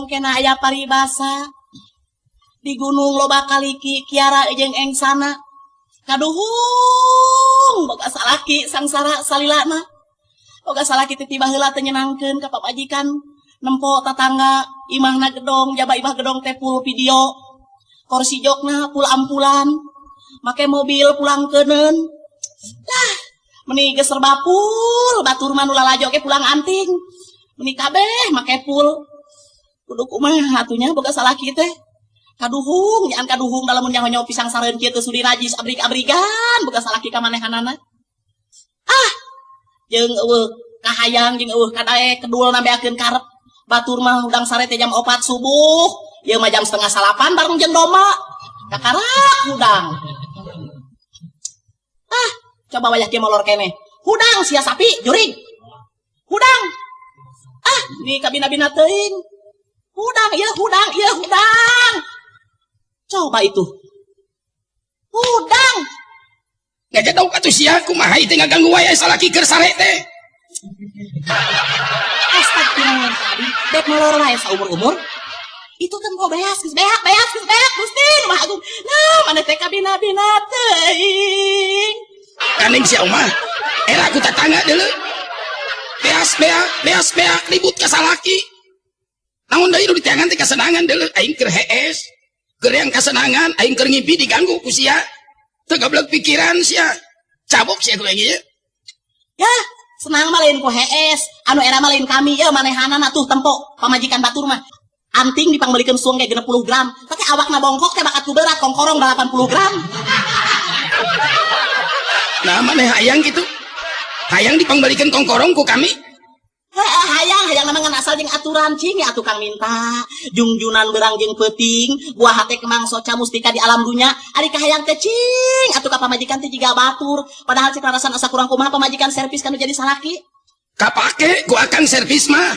Mangkena aya paribasa di gunung loba kaliki kiara jeung engsana kaduhung boga salaki sangsara salilana boga salaki teh tiba heula teu nyenangkeun ka pamajikan nempo tatangga imahna gedong jaba imah gedong teh full video kursi jokna full ampulan make mobil pulang keuneun dah meni geus serba full batur mah nu lalajo ge pulang anting meni kabeh make full kudu kumaha atunya boga salaki teh kaduhung nyaan kaduhung dalam nyaho pisang sareun kieu teu sudi najis abrik-abrigan boga salaki ka manehanana ah jeung eueuh kahayang jeung eueuh kadaek kedul nambeakeun karep batur mah hudang sare teh jam 4 subuh ieu mah jam 7:30 bareng jeung domba kakarak hudang ah coba wayah kieu molor keneh hudang sia sapi jurig hudang ah ni kabina-bina teuing hudang ieu hudang ieu hudang coba itu hudang Ngajadau atuh sia kumaha ieu teh ngaganggu wae salaki keur sare teh. Astagfirullahaladzim, dek molor wae saumur-umur. Itu kan kok beas, geus beak, beas, geus beak, Gusti, nu Maha Agung. Nah, maneh teh kabina-bina teuing. Gandeng sia mah. Era ku tatangga deuleu. Beas beak, beas beak ribut ka salaki. Naon deui nu diteangan teh kasenangan deuleu aing keur hees. Keur yang kasenangan aing keur ngimpi diganggu ku sia. Teu gablek pikiran sia. Cabok sia ku aing ieu. Ya, senang mah lain ku hees, anu era mah lain kami, ya manehanana tuh tempo pamajikan batur mah. Anting dipangmeulikeun suang ge 60 gram, tapi awakna bongkok teh bakat ku berat kongkorong 80 gram. Nah, maneh hayang gitu. Hayang dipangmeulikeun kongkorong ku kami. Heeh, hayang, hayang nama ngan asal jeung aturan cing ya tukang minta. Jungjunan berang jeung peuting, buah hate kemang soca mustika di alam dunya, ari kahayang teh cing atuh ka pamajikan teh jiga batur. Padahal cek rarasan asa kurang kumaha pamajikan servis kanu jadi salaki. Kapake ku akang servis mah.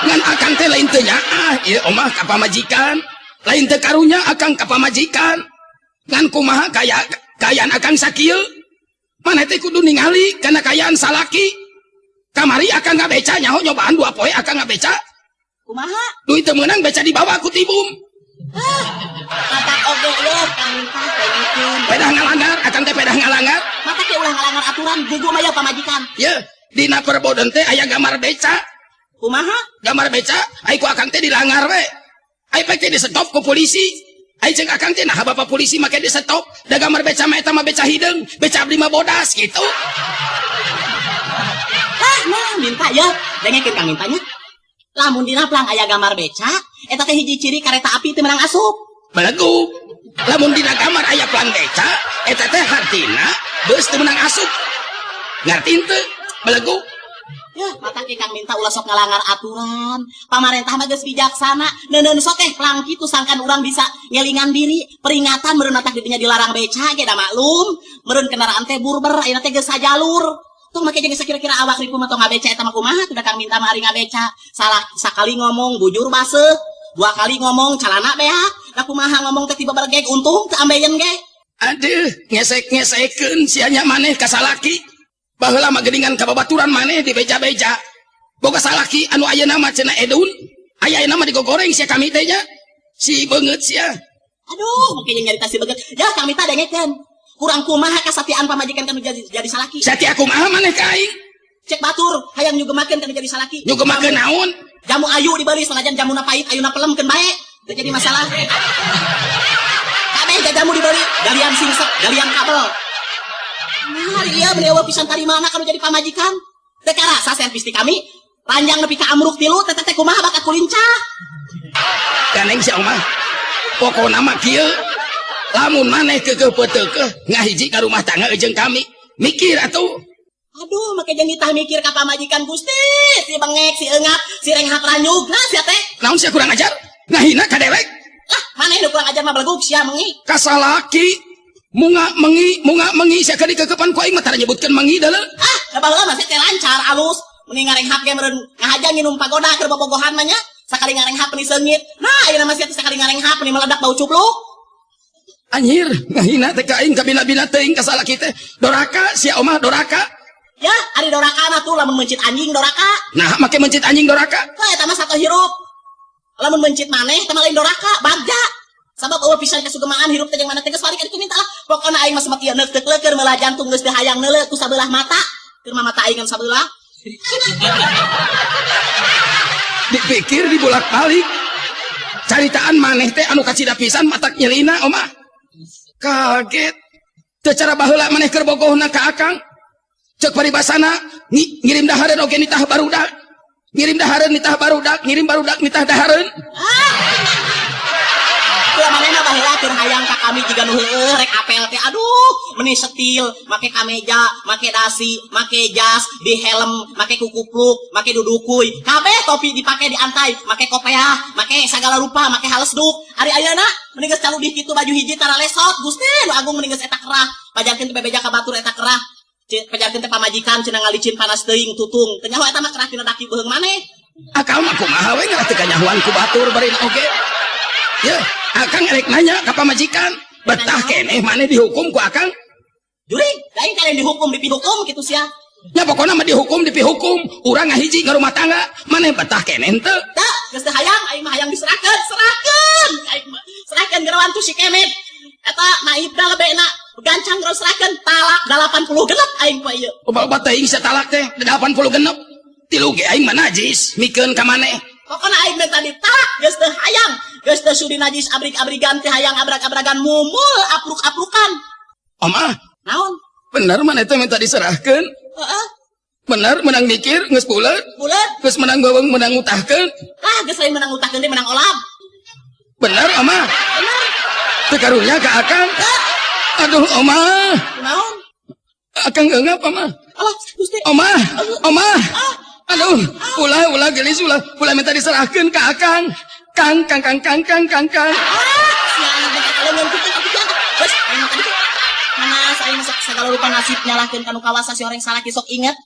Ngan akang teh lain teu nyaah ieu omah ka pamajikan. Lain teu karunya akang ka pamajikan. Ngan kumaha kaya kayaan akang sakieu. Maneh teh kudu ningali kana kayaan salaki. Kamari akang ngabeca nyaho nyobaan 2 poe akang ngabeca. Kumaha? Duit teu meunang beca dibawa ku tibum. Ah, matak oge ieu kang minta pengikeun. Pedah ngalanggar, akang teh pedah ngalanggar. Matak ge ulah ngalanggar aturan gugu mah ya pamajikan. Ye, dina perboden teh aya gambar beca. Kumaha? Gambar beca, ai ku akang teh dilanggar we. Ai pek teh disetop ku polisi. Ai jeung akang teh nah bapak polisi make disetop. Da gambar beca mah eta mah beca hideung, beca abdi mah bodas gitu. Ah, nah minta ya, dengekeun kang mintanya. Lamun dina plang aya gambar beca, eta teh hiji ciri kareta api teu meunang asup. Belegug. Lamun dina gambar aya plang beca, eta teh hartina beus teu meunang asup. Ngarti teu? Belegug. Ya, mata ke kang minta ulah sok ngalangar aturan. Pamarentah mah geus bijaksana, neuneun sok teh plang kitu sangkan urang bisa ngelingan diri. Peringatan meureun matak didinya dilarang beca ge da maklum. Meureun kendaraan teh burber ayeuna teh geus sajalur. Tong make jeung sakira-kira awak ripu mah tong ngabeca eta mah kumaha tuh da kang minta mah ari ngabeca. Salah sakali ngomong bujur baseuh, 2 kali ngomong calana beak. Da kumaha ngomong teh tiba bergeg untung teu ambeien ge. Aduh, ngesek-ngesekeun sia nya maneh ka salaki. Baheula mah geuningan ka babaturan maneh dibeja-beja. Boga salaki anu ayeuna mah cenah edun. Aya ayeuna mah digogoreng sia kami teh nya. Si beungeut sia. Aduh, make jeung nyarita si beungeut. Ya kang minta dengekeun. Kurang kumaha kasatiaan pamajikan kanu jadi salaki. Satia kumaha maneh ka aing? Cek batur hayang nyugemakeun kanu jadi salaki. Nyugemakeun naon? Jamu ayu dibeli sanajan jamuna pahit ayuna pelem keun bae. Teu jadi masalah. Kabeh jamu dibeli, galian singsek, galian kabel. Nah, iya beli eueuh pisan tarimana kanu jadi pamajikan. Teu karasa servis ti kami. Panjang nepi ka amruk tilu teh teh kumaha bakat kulincah. Gandeng sia mah. Pokona mah kieu. Lamun maneh keukeuh peuteukeuh ngahiji ka rumah tangga jeung kami, mikir atuh. Aduh, make jeung ditah mikir ka pamajikan Gusti, si bengek, si eungap, si renghat ranyug, nah sia teh. Naon sia kurang ajar? Ngahina ka dewek? Lah, maneh nu kurang ajar mah belegug sia mengi. Kasalaki munga mengi, munga mengi sia keur dikekepan ku aing mah tara nyebutkeun mengi deuleu. Ah, da baheula mah sia teh lancar alus, mending ngarenghap ge meureun ngahaja nginum pagoda keur bobogohan mah nya. Sakali ngarenghap meni seungit. Nah, ayeuna mah sia teh sakali ngarenghap meni meledak bau cupluk. Anjir, ngahina teh ka aing kabina-bina teuing ka salaki teh. Doraka sia omah doraka. Ya, ari doraka mah tuh lamun meuncit anjing doraka. Nah, make meuncit anjing doraka. Heuh, eta mah sato hirup. Lamun mencit maneh teh mah lain doraka, bagja. Sabab eueuh pisan kasugemaan hirup teh jeung maneh teh geus balik ka minta lah. Pokona aing mah semet ieu neuk teu kleukeun meulah jantung geus teu hayang neuleu ku sabelah mata. Keur mah mata aing ngan sabelah. Dipikir dibolak-balik. Caritaan maneh teh anu kacida pisan matak nyelina omah. Kaget. Teu cara baheula maneh keur bogohna ka akang. Cek paribasana ngirim dahareun oge nitah barudak. Ngirim dahareun nitah barudak, ngirim barudak nitah dahareun. Teu manehna baheula keur hayang ka kami jiga nu heueuh rek apel teh aduh meni setil, make kameja, make dasi, make jas, di helm, make kukupluk, make dudukuy, kabeh topi dipake diantai, make kopeah, make sagala rupa, make halesduk. Ari ayeuna meni geus caludih kitu baju hiji tara lesot, Gusti nu agung meni geus eta kerah. Pajarkeun teh bebeja ka batur eta kerah. Pajarkeun teh pamajikan cenah ngalicin panas teuing tutung. Teu nyaho eta mah kerah tina daki beuheung maneh. Akang mah kumaha we ngarah teu kanyahoan ku batur barina oge. Ye, akang erek nanya ka pamajikan, betah keneh maneh dihukum ku akang? Jurig, lain kalian dihukum dipihukum kitu sia. Ya pokona mah dihukum dipihukum, urang ngahiji ngarumah tangga, maneh betah keneh henteu? Teu, geus teu hayang, aing mah hayang diserahkeun, serahkeun. Aing mah serahkeun gerawan tu si kemet. Eta naibna lebena gancang geus serahkeun talak 80 genep aing poe ieu. Loba-loba teuing satalak teh 80 genep. Tilu ge aing mah najis, mikeun ka maneh. Pokona aing minta ditalak geus teu hayang, geus teu sudi najis abrik-abrigan teh hayang abrak-abragan mumul apruk-aprukan. Omah, Naon? Bener maneh teh minta diserahkeun? Heeh. Bener menang mikir geus buleut? Buleut. Geus menang beuweung menang ngutahkeun? Lah geus lain menang ngutahkeun deui menang olab. Bener omah? Bener. Teu karunya ka akang? Teu. Aduh omah. Naon? Akang eungap omah. Alah Gusti. Omah, omah. Ah. Aduh, ulah ulah gelis ulah, ulah minta diserahkeun ka akang. Kang kang kang kang kang kang kang. Ah, sia minta kaleungeun kitu atuh sia. Geus aing mah tadi. Panas aing mah sok sagala rupa nasib nyalahkeun ka nu kawasa si horeng salaki sok inget.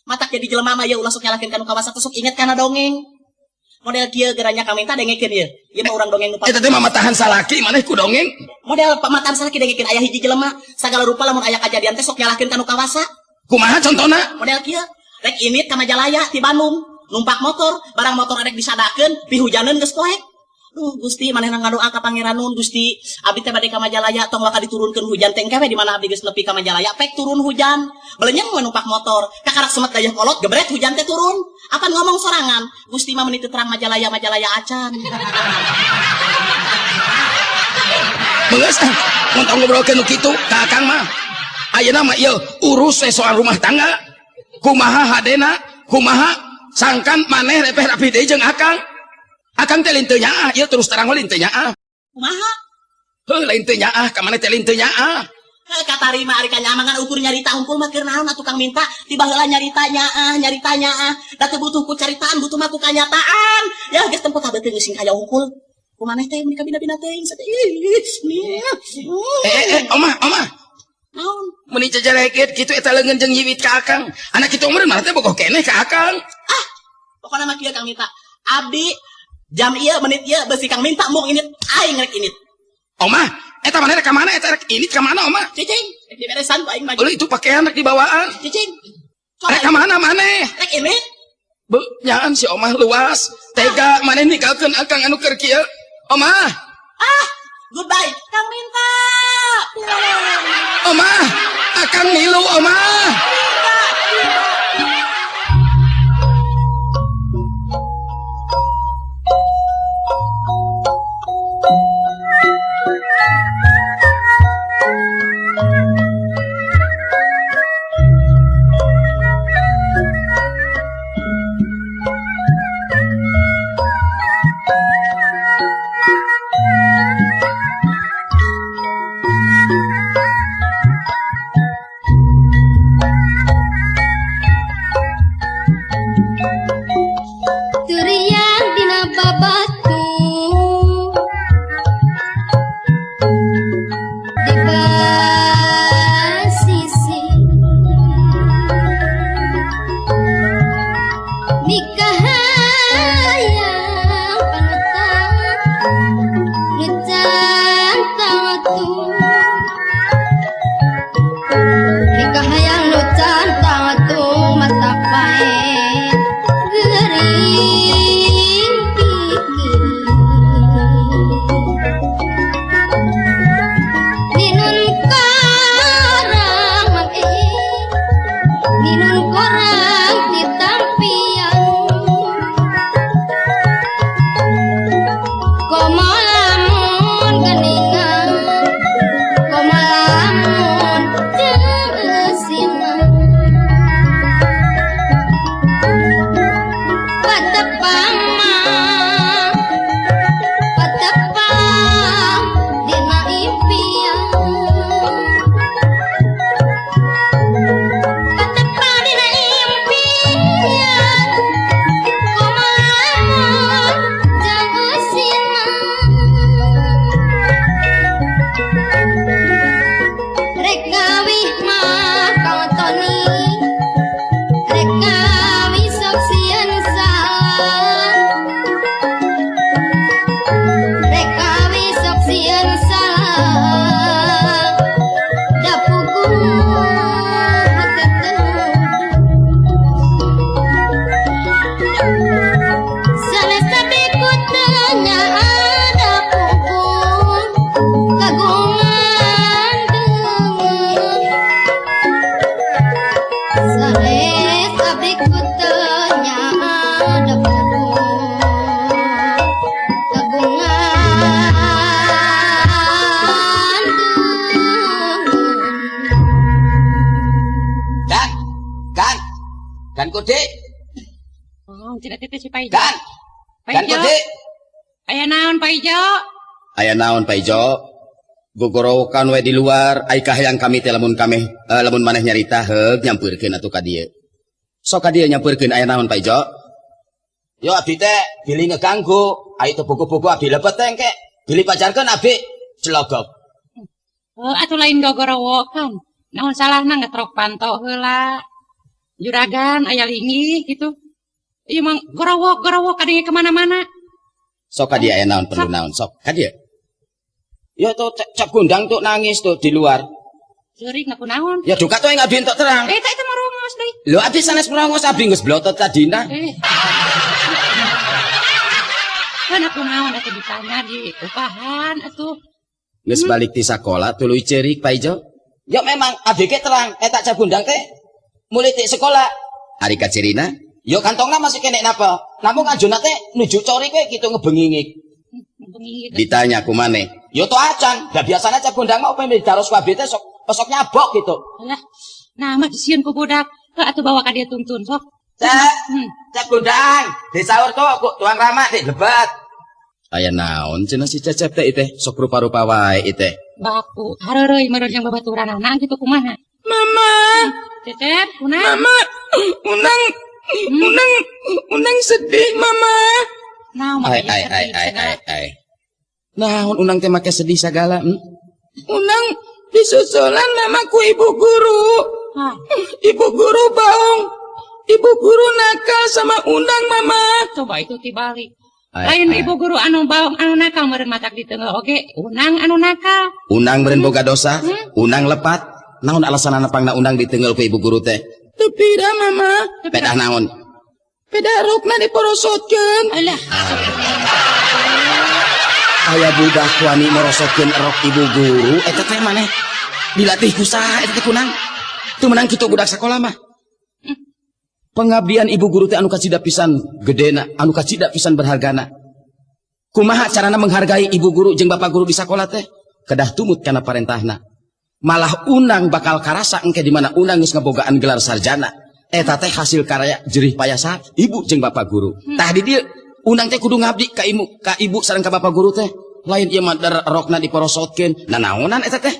Matak jadi jelema mah ye ulah sok nyalahkeun ka nu kawasa teh sok inget kana dongeng. Model kieu geranya ka minta dengekeun ieu. Ieu mah urang dongeng nu Eta teh mamatahan salaki maneh ku dongeng. Model pamatahan salaki dengekeun aya hiji jelema sagala rupa lamun aya kajadian teh sok nyalahkeun ka nu kawasa. Kumaha contona? Model kieu rek init ka Majalaya ti Bandung, numpak motor, barang motor arek disadakeun, pihujaneun geus poek. Duh Gusti manehna ngadoa ka Pangeran Nun Gusti, abdi teh bade ka Majalaya tong waka diturunkeun hujan teh engke we di mana abdi geus nepi ka Majalaya pek turun hujan. Belenyeng we numpak motor, kakarak semet dayeuh kolot gebret hujan teh turun. Apan ngomong sorangan, Gusti mah meuni teu terang Majalaya Majalaya acan. Beungeus ah, mun tong ngobrolkeun nu kitu ka akang mah. Ayeuna mah ieu urus we soal rumah tangga. Kumaha hadena, kumaha sangkan maneh repeh rapi deui jeung akang. Akang teh lain teu nyaah, ieu terus terang we lain teu nyaah. Kumaha? Heuh, lain teu nyaah, ka maneh teh lain teu nyaah. Heuh, katarima ari kanyamangan ukur nyarita unggul mah keur naon atuh Kang minta ti baheula nyarita nyaah, nyarita nyaah. Da teu butuh ku caritaan, butuh mah ku kanyataan. Ya geus tempo kabeh teh geus sing kaya unggul. Ku maneh teh meuni kabina-bina teuing sate. Ih, nih. Omah, omah. Naon? Meuni jajareket kitu eta leungeun jeung nyiwit ka akang. Anak kitu umur mah teh bogoh keneh ka akang. Ah, pokona mah kieu Kang minta. Abdi jam ieu menit ieu beusi Kang minta mung init aing rek init. Omah, eta maneh rek ka mana eta rek init ka mana omah? Cicing, rek diberesan ku aing mah. Euy, itu pakaian rek dibawaan. Cicing. Rek ka mana maneh? Rek init. Be, nyaan si omah luas. Tega maneh ninggalkeun akang anu keur kieu. Omah. Ah, goodbye Kang minta. Omah, akang milu omah. Turiang dina babatu di basisi nikah hayang panutan nu can tawatu nikah hayang nu can tawatu mata pae gering pikir. Kode. Oh, tidak teh si Paijo. Gan. Gan Paijo. Kode. Aya naon Paijo? Aya naon Paijo? Gogorowokan we di luar, ai kahayang kami teh lamun kami lamun maneh nyarita heug nyampeurkeun atuh ka dieu. Sok ka dieu nyampeurkeun aya naon Paijo? Yo abdi teh bilih ngeganggu, ai teu buku-buku abdi lebet teh engke. Bilih pajarkeun abdi celogok. Oh, atuh lain gogorowokan. Naon salahna ngetrok panto heula. Juragan aya linggih gitu. Ieu mah gorowok gorowok kadenge kemana-mana. Sok ka dieu aya naon perlu naon sok ka dieu. Ya tuh Cap Gondang tuh nangis tuh di luar. Ceurik na kunaon? Ya duka tuh yang abdi entok terang. Eh, tak itu merongos deui. Lho abdi sanes merongos, abdi geus blotot tadina. Eh. Kan aku naon atuh ditanya di upahan atuh. Geus balik ti sakola tuluy ceurik Paijo. Ya memang abdi ge terang eta Cap Gondang teh mulai ti sekolah. Ari kacirina, yo kantongna masih kene napa? Namung anjuna teh nuju cori kowe kitu ngebengingik. Bengi gitu. Ditanya ku maneh. Yo to acan, da biasana Cap Gondang mah upami daros ku abdi teh sok sok nyabok gitu. Alah, nah mah disieun ku budak. Heuh atuh bawa ka dieu tuntun sok. Cak, Cap Gondang, disaur tuh ku tuang rama di lebat. Aya naon cenah si Cecep teh teh sok rupa-rupa wae teh. Baku, hareureuy meureun yang babaturanana kitu kumaha? Mama, Cecep, kunaon? Mama, unang, unang, unang sedih, Mama. Naon Ai, make ai, sedih ai, ai, segala? ai, ai. Naon unang teh make sedih sagala? Hmm? Unang disusulan mamaku ibu guru. Hah, Ibu guru bohong. Ibu guru nakal sama unang, Mama. Coba itu tibalik. Ai, Lain ai. ibu guru anu baong anu nakal meureun matak diteunggeul oge, unang anu nakal. Unang meureun boga dosa, unang lepat. Naon alasanana pangna unang diteunggeul ku ibu guru teh? Teu pira, Mama. Pedah naon? Pedah rokna diporosotkeun. Alah, Aya budak wani morosotkeun rok ibu guru, eta teh maneh dilatih ku saha eta teh kunang? Teu meunang kitu budak sakola mah. Pengabdian ibu guru teh anu kacida pisan gedena, anu kacida pisan berhargana. Kumaha carana menghargai ibu guru jeung bapak guru di sakola teh? Kedah tumut kana parentahna. Malah unang bakal karasa engke di mana unang geus ngabogaan gelar sarjana. Eta teh hasil karya jerih payah saha? Ibu jeung bapak guru. Tah di dieu unang teh kudu ngabdi ka ibu, ka ibu sareng ka bapak guru teh. Lain ieu mah der rokna diporosotkeun. Nah naonan eta teh?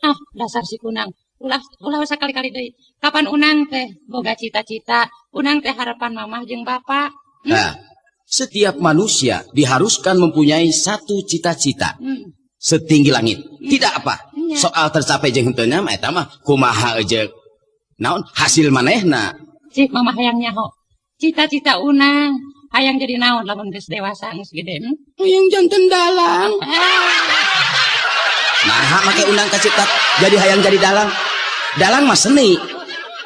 Ah, dasar si kunang. Ulah ulah sakali-kali deui. Kapan unang teh boga cita-cita, unang teh harapan mamah jeung bapak. Nah, setiap manusia diharuskan mempunyai satu cita-cita setinggi langit. Tidak apa. Soal tercapai jeung henteu mah eta mah kumaha jeung naon hasil manehna. Cik mamah hayang nyaho. Cita-cita unang hayang jadi naon lamun geus dewasa geus gede. Hmm? Hayang janten dalang. Ah, Nah, make unang kacita jadi hayang jadi dalang. Dalang mah seni.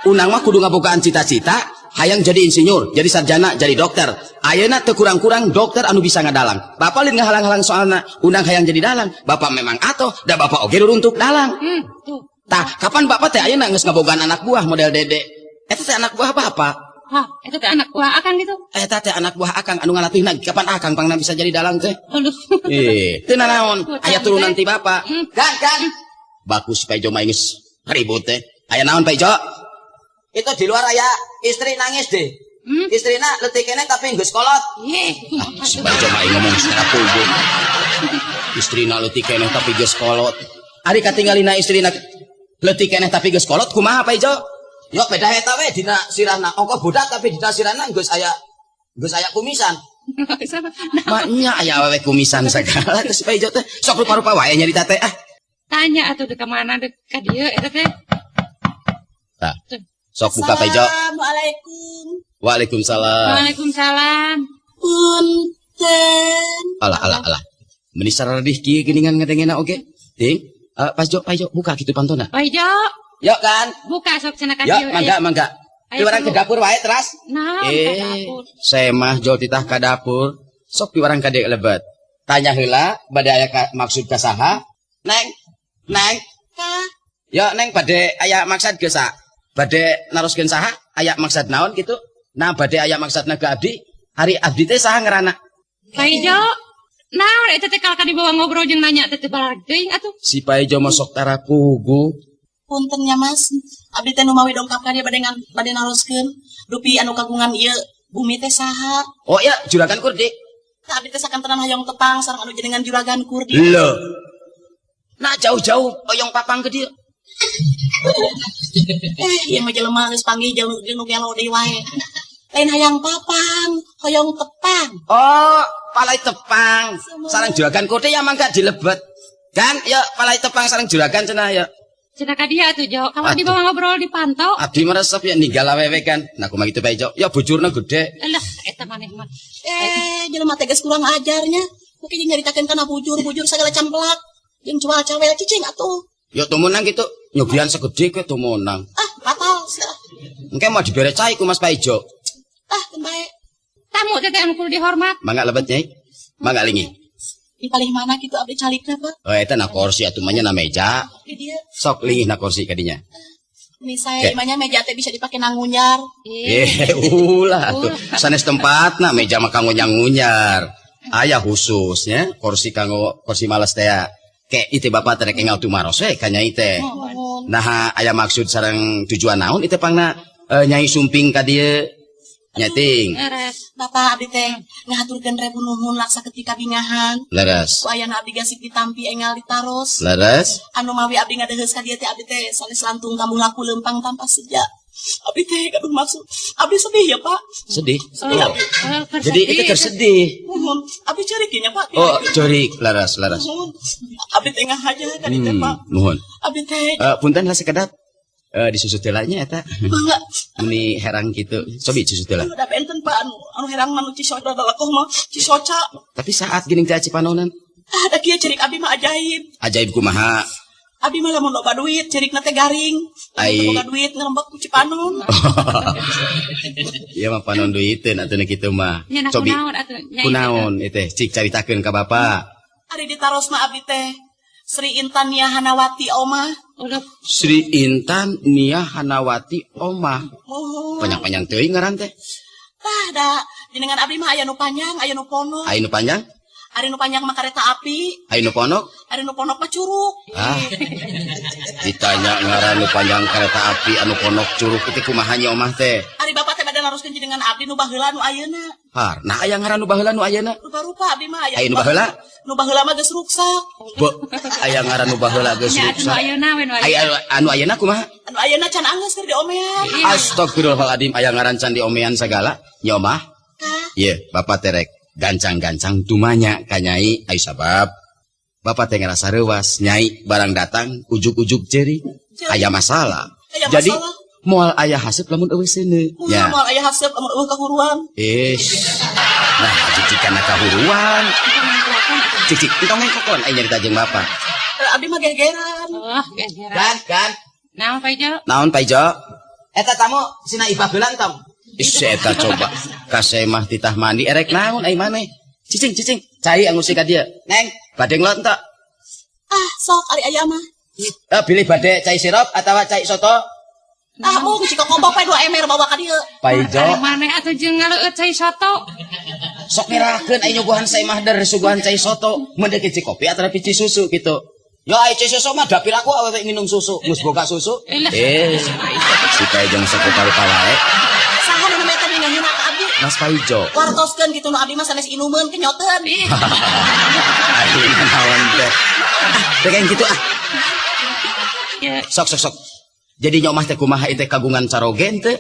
Unang mah kudu ngabogaan cita-cita, hayang jadi insinyur, jadi sarjana, jadi dokter. Ayeuna teu kurang-kurang dokter anu bisa ngadalang. Bapak lain ngahalang-halang soalna unang hayang jadi dalang. Bapak memang atoh, da bapak oge ruruntuk dalang. Tuh. Tah, kapan bapak teh ayeuna geus ngabogaan anak buah model Dede? Eta teh anak buah bapak. Hah, itu teh anak buah akang gitu. Eta teh anak buah akang anu ngalatihna. Kapan akang pangna bisa jadi dalang teh? Aduh. Eh, teu nanaon, aya turunan ti bapak. Kan kan. Bagus Pak Ijo mah geus ribut teh. Aya naon Pak Ijo? Itu di luar aya istri nangis deh. Istrina leutik keneh tapi geus kolot. Ih, Ah, si Pak Ijo mah ngomong secara puguh. Istrina leutik keneh tapi geus kolot. Ari katinggalina istrina leutik keneh tapi geus kolot kumaha Pak Ijo? Yo beda eta we dina sirahna. Ongko budak tapi dina sirahna geus aya kumisan. Maknya aya awewe kumisan segala geus Pak Ijo teh. Sok rupa-rupa wae nyarita teh ah. Tanya atuh dek ka mana dek ka dieu eta teh. Tah. Sok buka Pak Ijo. Assalamualaikum. Waalaikumsalam. Waalaikumsalam. Punten. Alah alah alah. Meni saradih kieu geuningan ngadengena oge. Ting, Pak Jo, Pak Jo buka kitu pantona. Pak Ijo, Yuk kan. buka sok cenah ka Yuk, dieu. mangga mangga. Ayo, Piwarang ke perlu. dapur wae teras. Nah, ka Eh, dapur. semah jol titah ka dapur. Sok piwarang ka dieu lebet. Tanya heula bade aya ka, maksud ka saha? Neng, Neng. Ka. Yo Neng bade aya maksad ke sa? Bade naroskeun saha? Aya maksad naon gitu? Nah, bade aya maksadna ke abdi? Hari abdi teh saha ngaranna? Pak Ijo, naon eta teh kalahka dibawa ngobrol jeung nanya teh teu balag teuing atuh. Si Pak Ijo mah sok tara puguh. Punten nya Mas. Abdi teh numawi dongkap ka dieu bade ngan bade naroskeun dupi anu kagungan ieu bumi teh saha. Oh ya, Juragan Kurdi. Tah abdi teh sakantenan hoyong tepang sareng anu jenengan Juragan Kurdi. Loh. Nah jauh-jauh oyong papang ke dia. Eh, ieu mah jelema geus panggih jeung nu gelo deui wae. Lain hayang papang, hoyong tepang. Oh, palai tepang. Sareng Juragan Kurdi ya mangga dilebet. Kan ya palai tepang sareng juragan cenah ya. Cenah ka dia atuh, Jo. Kamu Aduh. dibawa ngobrol di panto. Abdi meresep ya ninggal awewe kan. Nah kumaha kitu Pak Ijo? Ya bujurna gede. Alah, eta maneh mah. Eh, jelema teh geus kurang ajarnya. Mungkin jeung nyaritakeun kana bujur-bujur sagala camplak. Jeung cual cawel cicing atuh. Ya tumenang gitu. Nyobian segede ke tumenang. Ah, batal sia. Engke mau dibere cai ku Mas Pak Ijo. Ah, keun bae. Tamu teh teh anu kudu dihormat. Mangga lebet Nyai. Mangga lingi. Di palih mana kitu abdi calikna, Pak? Oh eta na kursi atuh mah nya na meja. Di dieu. Sok lingih na kursi kadinya. Ini saya Oke. imahnya meja teh bisa dipake nangunyar. Ih, Eh, ulah atuh. Sanes tempatna meja mah kanggo nyangunyar. Aya khususnya kursi kanggo kursi males teh. Ke itu bapak teh enggal tumaros we ka Nyai teh. Nuhun. Nah, aya maksud sareng tujuan naon itu pangna Nyai sumping ka dieu nyating. Leres. Bapak abdi teh ngahaturkeun rebu nuhun laksa ketika bingahan. Leres. Ku ayana abdi gasik ditampi enggal ditaros. Leres. Anu mawi abdi ngadeheus ka dieu teh abdi teh sanes lantung kamu laku lempang tanpa sejak. Abdi teh gaduh maksud. Abdi sedih ya, Pak. Sedih. Oh, Oh. oh, keur Jadi sedih itu keur sedih. Nuhun. Abdi ceurik nya, Pak. Oh, ceurik leres leres. Nuhun. Abdi teh ngahaja ka dieu teh, Pak. Nuhun. Abdi teh Punten lah sekedap. Disusut heula nya eta. mangga. Meni herang gitu. Cobi susut heula. Da benten Pak anu anu herang mah nu Cisoca da lekoh mah Cisoca. Tapi saat geuning teh Cipanonan, Ah, da kieu ceurik abdi mah ajaib. Ajaib kumaha? Abi mah lamun loba duit cerikna teh garing. Lamun Ai. teu boga duit ngerembek ku Cipanon. Iya mah panon duiteun atuh kitu mah. Nya nah Cobi. kunaon atuh? Nya Kunaon itu cik caritakeun ka bapak. Ari ditaros mah abdi teh Sri Intan Nia Hanawati Omah. Udah. Sri Intan Nia Hanawati Omah. Muhun. Panjang-panjang teuing ngaran teh. Tah da jenengan abdi mah aya nu panjang, aya nu ponok. Aya nu panjang, Ari nu panjang mah kareta api, aya nu ponok. Ari nu ponok mah curug. Ah. Ditanya ngaran nu panjang kereta api anu ponok curug itu kumaha nya Omah teh. Ari bapak teh bade naroskeun jenengan abdi nu baheula nu ayeuna. Har, nah aya ngaran nu baheula nu ayeuna. Rupa-rupa abdi mah aya. Aya nu baheula? Nu baheula mah geus ruksak. Be, aya ngaran nu baheula geus Nya atuh nu ruksak. ayeuna we nu Aya ayeuna. anu ayeuna kumaha? Anu ayeuna can anggeus keur diomean. Astagfirullahaladzim, aya ngaran can diomean sagala. Nya Omah. Kah? Iya, bapak terek gancang-gancang tumanya ka Nyai ayo sabab bapak teh ngerasa reuwas Nyai barang datang ujuk-ujuk ceurik aya masalah. Aya Jadi masalah. moal aya haseup lamun eueuh seuneu. Moal Ya. moal aya haseup lamun eueuh kahuruan. Ish. Nah, cicik kana kahuruan. Cicik entong ngengkokon aya nyarita jeung bapak. Eh, abdi mah gegeran. Oh, gegeran. Gan, gan. Naon Pak Ijo? Naon Pak Ijo? Eta tamu sina ibah heula tong. Ih, eta coba kasemah titah mandi erek naon ai maneh. Cicing cicing, cai angusi ka dieu. Neng, Bade ngelot entok. Ah, sok ari aya mah. Eh, pilih bade cai sirup atawa cai soto. Ah, mung cikokombok we 2 ember bawa ka dieu. Pak Ijo, Ari maneh atuh jeung ngaleueut cai soto. Sok ngerakeun ai nyuguhan saemah der suguhan cai soto. Mendek ci kopi atawa ci susu gitu. Ya ai ci susu mah dapir aku awewe minum susu, geus boga susu. Elah. Eh, si Pak Ijo sok rupa-rupa wae. Saha nu namanya teh ngahina ka abdi? Mas Pak Ijo. Wartoskeun kitu nu abdi mah sanes inumeun kenyoteun. Ih, Ai naon teh. Ah, teh kayak gitu ah. ya. Sok sok sok. Jadi nyomah teh kumaha teh kagungan carogen teh?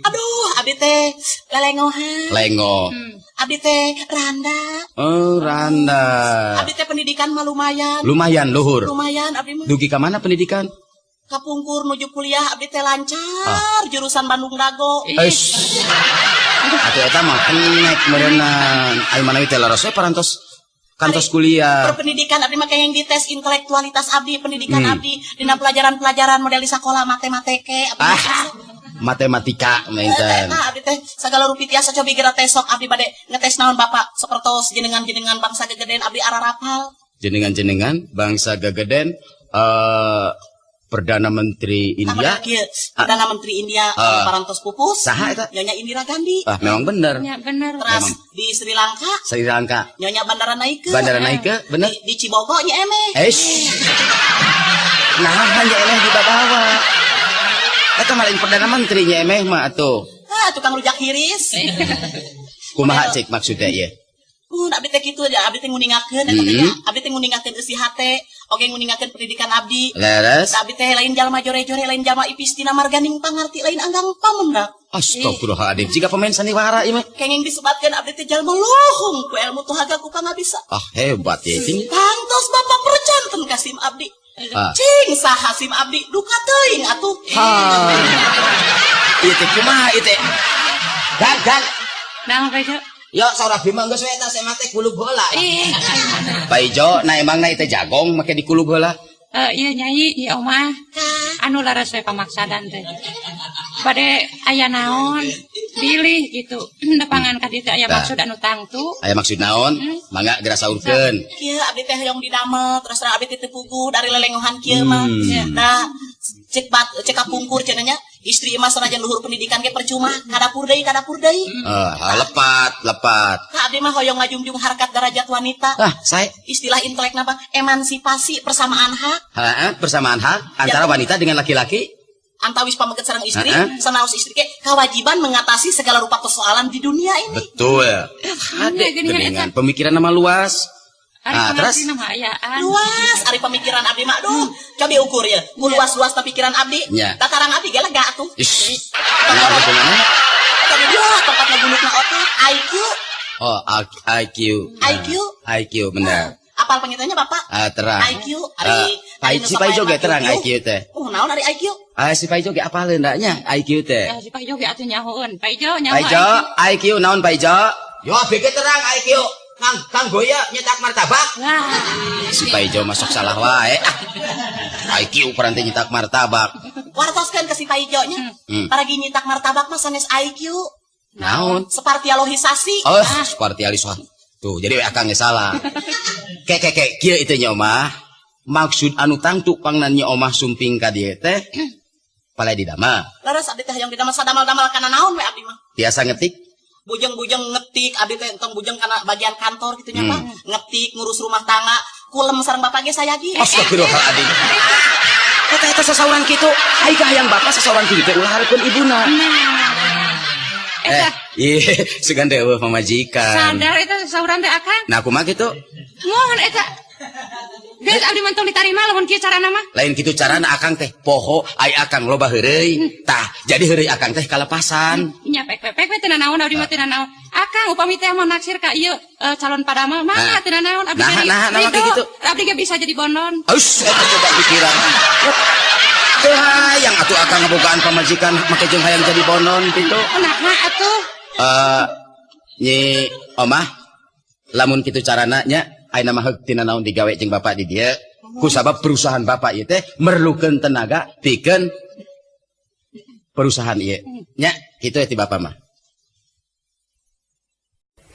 Aduh, abdi teh lelengohan. Lengo. Abdi teh randa. Oh, randa. Abdi teh pendidikan mah lumayan. Lumayan luhur. Lumayan abdi mah. Dugi ka mana pendidikan? Kapungkur nuju kuliah abdi teh lancar jurusan Bandung Dago. Eish. Atuh eta mah kenek meureunnan. Ai manawi teh leres we parantos kantos kuliah. Perpendidikan abdi mah kenging dites intelektualitas abdi, pendidikan abdi dina pelajaran-pelajaran model di sekolah matemateke abdi. Ah, matematika Teh, menten. nah, abdi teh sagala rupi tiasa cobi geura tes sok abdi bade ngetes naon Bapak sapertos jenengan-jenengan bangsa gegeden abdi ararapal. Jenengan-jenengan bangsa gegeden Perdana Menteri India. Kieu, Perdana Menteri India Ah. parantos pupus. Saha eta? Nyonya Indira Gandhi. Ah, memang bener. Ya bener. Terus di Sri Lanka Sri Lanka. Nyonya Bandara Naike. Bandara Naike, bener. Di Cibogo Nyi Emeh. Eish. Nah, hanya emeh dibawa. Eta mah lain perdana menteri nya emeh mah atuh. Ah, tukang rujak hiris. Kumaha cek maksudnya ieu? Abdi teh kitu aja, abdi teh nguningakeun eta teh nya. Abdi teh nguningakeun eusi hate, oge nguningakeun pendidikan abdi. Leres. Da abdi teh lain jalma jore-jore, lain jalma ipistina marganing pangarti, lain anggang pamendak. Astagfirullahaladzim, jika pemain sandiwara ieu mah. Kenging disebatkeun abdi teh jalma luhung ku ilmu tuhaga ku pangabisa. Ah, hebat ya itu. Tangtos bapak percanten ka sim abdi. Ah. Cing saha sim abdi duka teuing atuh. Ha. Ieu teh kumaha ieu teh? Gan, gan. Naon, Pak Ijo? Yo saur abdi mah geus we eta saya teh kulub heula. Ih, Pak Ijo, nah emang na itu jagong make dikulub heula. Eh, iya Nyai, iya Omah. Anu laras we pamaksadan teh. Bade aya naon? Bilih gitu. Nepangan ka dieu teh aya Tah. maksud anu tangtu. Aya maksud naon? Mangga geura saurkeun. Kieu abdi teh hoyong didamel, terus terang abdi teh teu puguh dari lelengohan kieu mah. Nah, cek bat cek kapungkur cenah nya, istri mah sanajan luhur pendidikan ge percuma, ka dapur deui, ka dapur deui. Eh, lepat, lepat. Ka abdi mah hoyong ngajungjung harkat derajat wanita. Ah, saya Istilah intelek napa? Emansipasi, persamaan hak. Ha, persamaan hak antara wanita dengan laki-laki. Antawis pameget sareng istri, Heeh. sanaos istri ge kewajiban mengatasi segala rupa persoalan di dunia ini. Betul. Hade Iya, geuningan geningan pemikiran nama luas. Ari Ah, terus? pangartina mah ayaan. Luas ari pemikiran abdi mah, aduh, coba ukur ya. Ku luas-luas pikiran abdi. Nya. Tatarang abdi ge lega atuh. Ish. Naon hubunganna? Tapi dia tempat ngegunukna otak IQ. Oh, IQ. IQ. IQ benar. Apal pengitanya Bapak? Ah, terang. IQ ari Ah, si Pak Ijo ge terang IQ teh. Oh, naon ari IQ? Ah, si Pak Ijo ge apaleun da nya IQ teh. Ya, si Pak Ijo ge atuh nyahoeun. Pak Ijo nyaho. Pak Ijo, IQ naon Pak Ijo? Yo abdi ge terang IQ. Kang kanggo ya nyetak martabak. Wah. Si Pak Ijo masuk salah wae. Ah. IQ peranti nyetak martabak. Wartoskeun ke si Pak Ijo nya. Paragi nyitak martabak mah sanes IQ. Naon? Separtialohisasi. Oh, seperti alis. Tuh, jadi akang ge salah. Kek kek kek kieu itu nya omah. Maksud anu tangtu pangna nya omah sumping ka dieu teh palai didamel. Leres, abdi teh hoyong didamel sadamal-damal kana naon we abdi mah. Biasa ngetik? Bujeng-bujeng ngetik abdi teh, entong bujeng kana bagian kantor gitu nya, Pak. Ngetik, ngurus rumah tangga, kulem sareng bapak ge sayagi. Astagfirullahaladzim. Eta eta sasauran kitu, ai kahayang bapak sasauran kitu teh ulah hareupeun ibuna. Nah. Eta Eh, iya, sugan teh eueuh pamajikan. Sadar eta sauran teh akang. Nah, kumaha kitu? Mohon eta. Geus abdi mah tong ditarima lamun kieu carana mah. Lain kitu carana akang teh poho ai akang loba heureuy. Tah, jadi heureuy akang teh kalepasan. Nya pek-pek we teu nanaon, abdi mah teu nanaon. Akang upami teh mah naksir ka ieu calon padamel mah Nah. teu nanaon abdi Nah, ge nah, nah, ridho. kayak gitu. Abdi ge bisa jadi bondon. Aus, eta coba pikiran. Teu hayang atuh akang ngabogaan pamajikan make jeung hayang jadi bonon kitu. Oh, nah atuh. Eh, Nyi Omah, lamun kitu carana nya ayeuna mah heug tina naon digawe jeung bapak di dieu. Ku sabab perusahaan bapak ieu teh merlukeun tenaga pikeun perusahaan ieu. Nya, kitu ya ti bapak mah.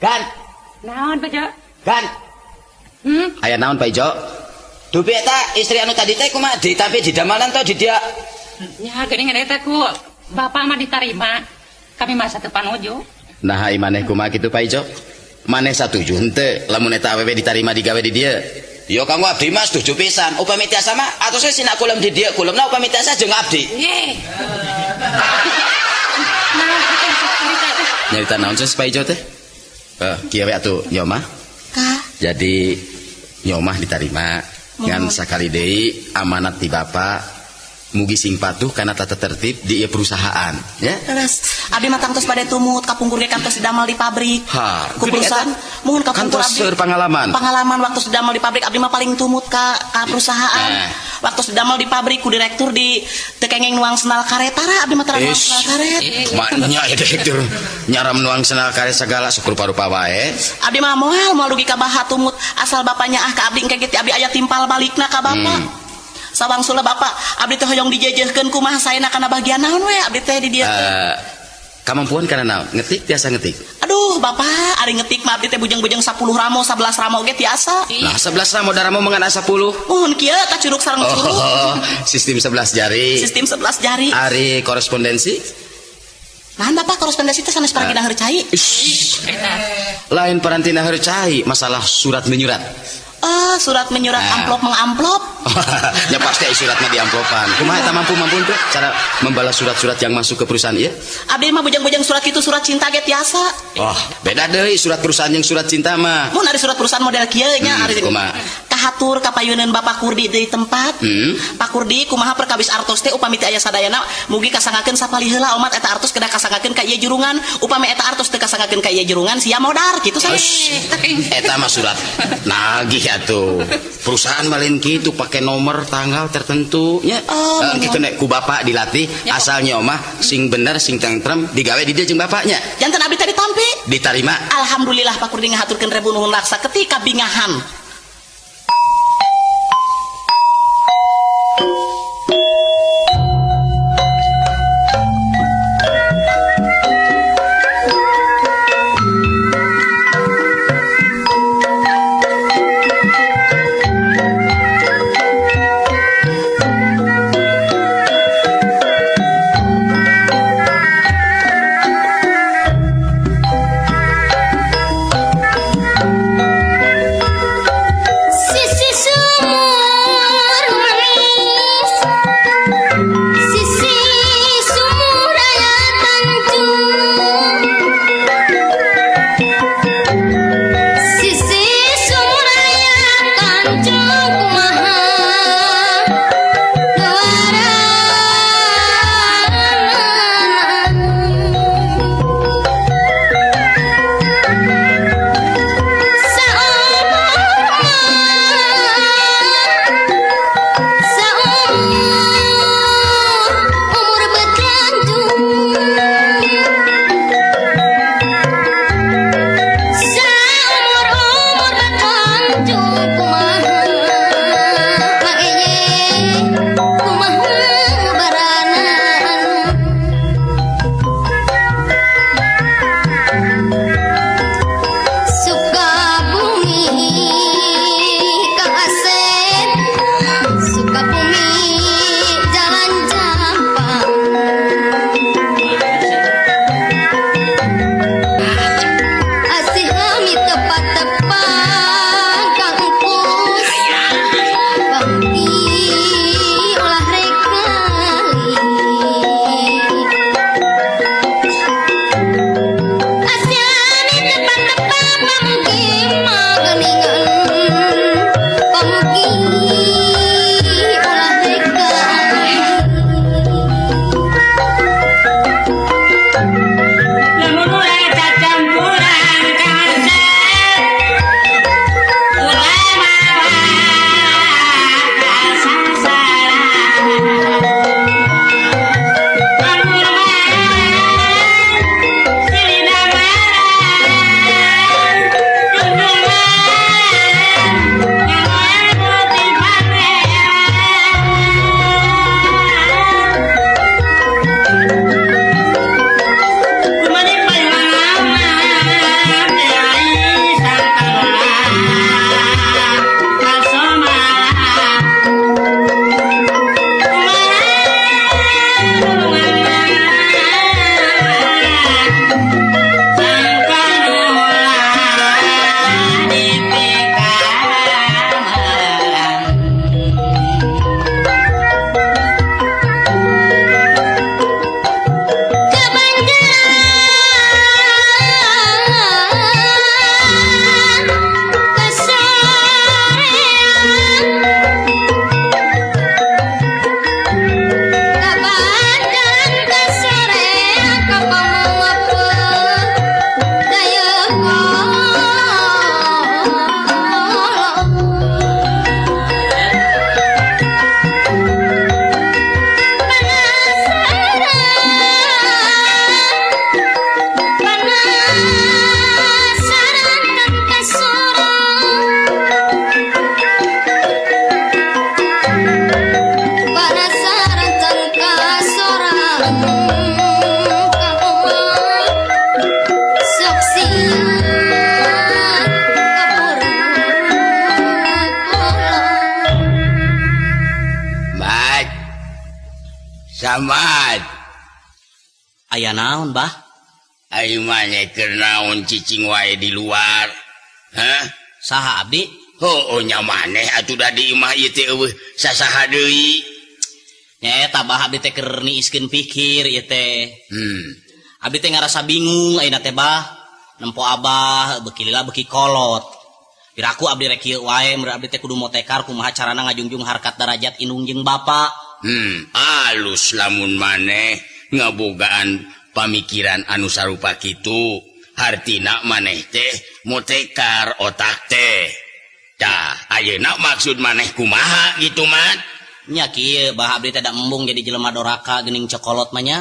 Gan, Naon, Pak Jo? gan. Aya naon, Pak Ijo? Dupi eta istri anu tadi teh kumaha ditampi didamalan tau di dia? Ya geuningan eta ku bapak mah ditarima. Kami mah satu panuju. Nah, ai maneh kumaha kitu, Pak Ijo? Maneh satuju henteu lamun eta awewe ditarima digawe di dieu? Yo kanggo abdi mah setuju pisan. Upami tiasa mah atos we sina kulem di dieu, kulemna upami tiasa jeung abdi. Ye. Nah, eta cerita teh. Nyarita naon sih Pak Ijo teh? Eh, kieu we atuh Nyi Omah. Kah? Jadi Nyi Omah ditarima ngan sakali deui amanat ti bapak mugi sing patuh kana tata tertib di ieu perusahaan ya. Leres, abdi mah tangtos bade tumut kapungkur ge kantos didamel di pabrik. Ha, Ku perusahaan, muhun kapungkur kantos abdi. seueur pangalaman. Pengalaman waktu didamel di pabrik abdi mah paling tumut ka perusahaan. Nah. Waktu didamel di pabrik ku direktur di teu kengeng nuang sendal karet tara, abdi mah tara nuang Ish. sendal karet. Maknya ya direktur nyaram nuang sendal karet segala sok rupa-rupa wae. Abdi mah moal moal dugi ka baha tumut asal bapaknya ah ka abdi engke ge ti abdi aya timpal balikna ka bapak. Sawangsulna bapak abdi teh hoyong dijejehkeun kumaha saena kana bagian naon we abdi teh di dieu teh. Eh, kamampuan kana naon? Ngetik tiasa ngetik. Aduh, bapak, ari ngetik mah abdi teh bujeng-bujeng 10 ramo, 11 ramo ge tiasa. Nah, 11 ramo daramo mengan 10. Muhun kieu ta curug sareng curug. Oh, sistem 11 jari. Sistem 11 jari. Ari korespondensi? Nah, bapak korespondensi teh sanes paragi dahar cai. Ish, Eta. lain parantina cai, masalah surat menyurat. Ah, surat menyurat Nah. amplop mengamplop. Ya pasti ai suratna di amplopan. Kumaha eta mampu-mampu tuh cara membalas surat-surat yang masuk ke perusahaan ieu? Abdi mah bujang-bujang surat itu surat cinta ge tiasa. Oh, beda deui surat perusahaan yang surat cinta mah. Mun ari surat perusahaan model kieu nya ari Kumaha? Kahatur kapayuneun Bapak Kurdi deui tempat. Pak Kurdi kumaha perkawis artos teh upami teu aya sadayana mugi kasangakeun sapali heula omat eta artos kedah kasangakeun ka ieu jurungan, upami eta artos teu kasangakeun ka ieu jurungan sia modar kitu sanes. Eta mah surat nagih atuh. Perusahaan mah lain kitu pake nomor tanggal tertentu nya. Oh, Kitu nek ku bapak dilatih asalnya mah sing bener sing tentrem digawe di dieu jeung bapaknya. Janten abdi tadi tampi. Diterima. Alhamdulillah Pak Kurdi ngahaturkeun rebu nuhun laksa ketika bingahan. Sisi sumur manis, sisi sumur aya tanjung, sisi sumur aya tanjung kumaha Saumur umur bertanjung, saumur umur bertanjung kumaha maeye kumaha baranaan. Sukabumi Kang Asep, Sukabumi Jalan Jampang. Asih kami tepat-tepang Kang Empus, Bangki ulah rekali. Asyani tepat-tepat pamuki mageningan, pamuki ulah rekali. Lamun ulah cacampuran Kang Asep, ulah mawa kasasaran. Pangurman, silina marang, junjungan, ngamu ti pangeran. Kumani payungan ai sangkalola kasomala. Sangkalola dipikameran. Kebanjaran kesorean, kebanjaran kesorean kapamangapa daya Penasaran, penasaran kan kasorang, penasaran kan kasorang Kang Omar sok siap kaburu kolong. Mat. Samad. Aya naon, Bah? Ayo maneh keur naon cicing wae di luar? Hah? Saha abdi? Heuh nya maneh atuh da di imah ieu teh eueuh sasaha deui. Nyaeta bah abdi teh keur niiskeun pikir ieu teh. Abdi teh ngarasa bingung ayeuna teh bah. Nempo abah beuki lila beuki kolot. Piraku abdi rek kieu wae mun abdi teh kudu motekar kumaha carana ngajungjung harkat darajat indung jeung bapa. Alus lamun maneh ngabogaan pamikiran anu sarupa kitu. Hartina maneh teh motekar otak teh. Tah, ayeuna maksud maneh kumaha gitu mat? Nya kieu bah abdi teh da embung jadi jelema doraka geuning cokolot mah nya.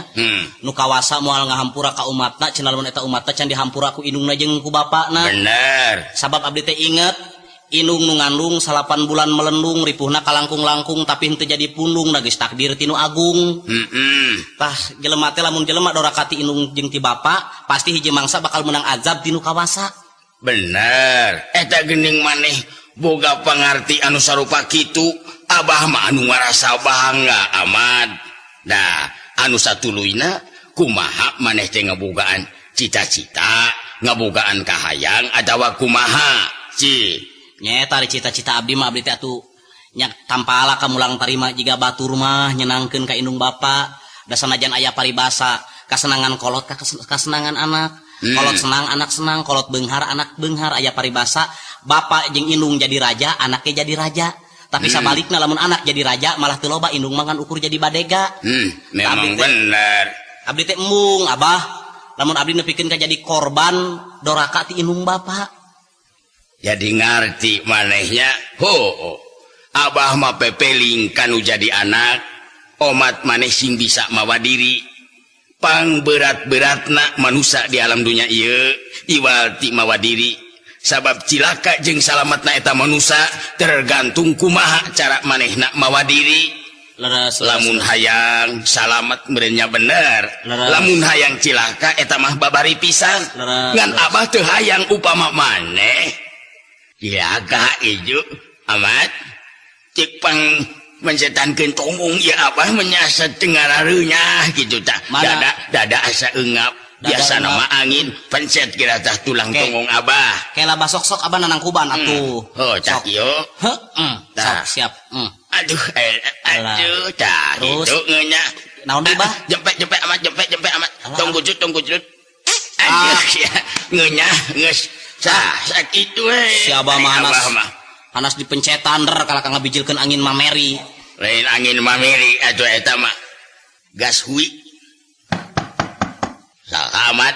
Nu kawasa moal ngahampura ka umatna cenah lamun eta umatna can dihampura ku indungna jeung ku bapana. Bener. Sabab abdi teh inget indung nu ngandung 8 bulan melendung ripuhna kalangkung-langkung tapi henteu jadi pundung da geus takdir ti nu agung. Tah jelema teh lamun jelema doraka ti indung jeung ti bapa pasti hiji mangsa bakal menang azab ti nu kawasa. Bener. Eta geuning maneh boga pangarti anu sarupa kitu. Abah mah anu ngarasa bangga amat. Nah, anu satuluyna kumaha maneh teh ngabogaan cita-cita, ngabogaan kahayang atawa kumaha? Ci. Nyaeta ari cita-cita abdi mah abdi teh atuh nya tampala ka mulang tarima jiga batur mah nyenangkeun ka indung bapa. Da sanajan aya paribasa, kasenangan kolot ka kasenangan anak. Kolot senang anak senang, kolot beunghar anak beunghar. Aya paribasa, bapa jeung indung jadi raja, anaknya jadi raja. Tapi sabalikna lamun anak jadi raja malah teu loba indung mah ngan ukur jadi badega. Memang bener. Abdi teh embung abah, lamun abdi nepikeun ka jadi korban doraka ti indung bapa. Jadi ngarti manehnya. Ho, abah mah pepeling kanu jadi anak, omat maneh sing bisa mawa diri. Pang berat-beratna manusia di alam dunia ieu iwal ti mawa diri. Sabab cilaka jeung salamatna eta manusia tergantung kumaha cara manehna mawa diri. Leres, leres. Lamun hayang salamat merenya bener. Leres. Lamun hayang cilaka eta mah babari pisan. Leres, ngan leres. Abah teu hayang upama maneh. Cilaka ieu amat cek pang mensetankeun tonggong ieu abah menyasar tengarareunya kitu tah. Mana? Dada, dada asa eungap. Dada Biasa eungap. nama angin pencet kira tah tulang Oke. tonggong abah. Kela basok sok abah nanangkuban atuh. Oh, tah Sok. ieu. Heeh. Tah. Sok siap. Aduh, Alah. aduh, tah Terus? kitu ngeunya. Naon deui, Bah? Jempek, jempek amat, jempek, jempek amat. Alah. Tong gujut, tong gujut. Aduh, Ah. ya. Ngeunya geus. Sah, sakitu we. Si abah mah Ai, hanas. abah mah. Hanas dipencetan der kalau kang ngabijilkeun angin mameri. Lain angin mameri atuh eta mah. Gas hui. Salamat.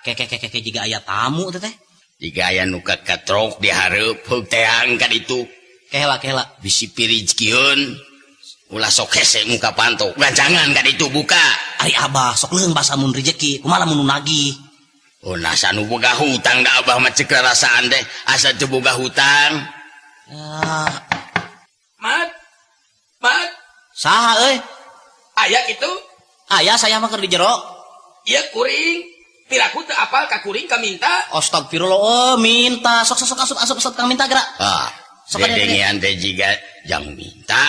Ke ke ke ke, ke jiga aya tamu teh teh. Jiga aya nu katrok di hareup heug teang ka ditu. Kehela kehela. Bisi pirijkieun. Ulah sok hese muka panto. Gancangan ka ditu buka. Ari abah sok leung basa mun rejeki, kumaha lamun nu nagih. Oh, nasa nu boga hutang da abah mah ceuk rarasaan teh asa teu boga hutang. Ah. Mat. Mat. Saha euy? Aya kitu? Aya saya mah keur di jero. Ieu kuring. Piraku teu apal ka kuring ka minta. Astagfirullah, oh, minta. Sok sok sok asup asup asup kang minta gerak. Ah, Sok ada dedengean teh jiga jang minta.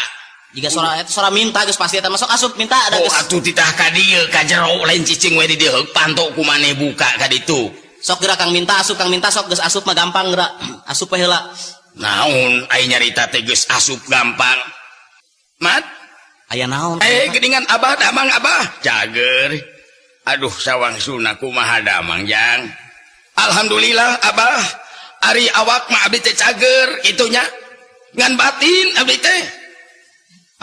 Jika sora eta sora minta geus pasti eta masuk asup minta ada Oh, geus. atuh titah ka dieu ka jero lain cicing we di dieu heug panto ku maneh buka ka ditu. Sok gerak kang minta asup kang minta sok geus asup mah gampang gerak. Asup we heula. Naon ai nyarita teh geus asup gampang. Mat, Aya naon? Geuningan abah damang abah. Cager. Aduh sawang suna kumaha damang jang. Alhamdulillah abah. Ari awak mah abdi teh cager itunya. Ngan batin abdi teh.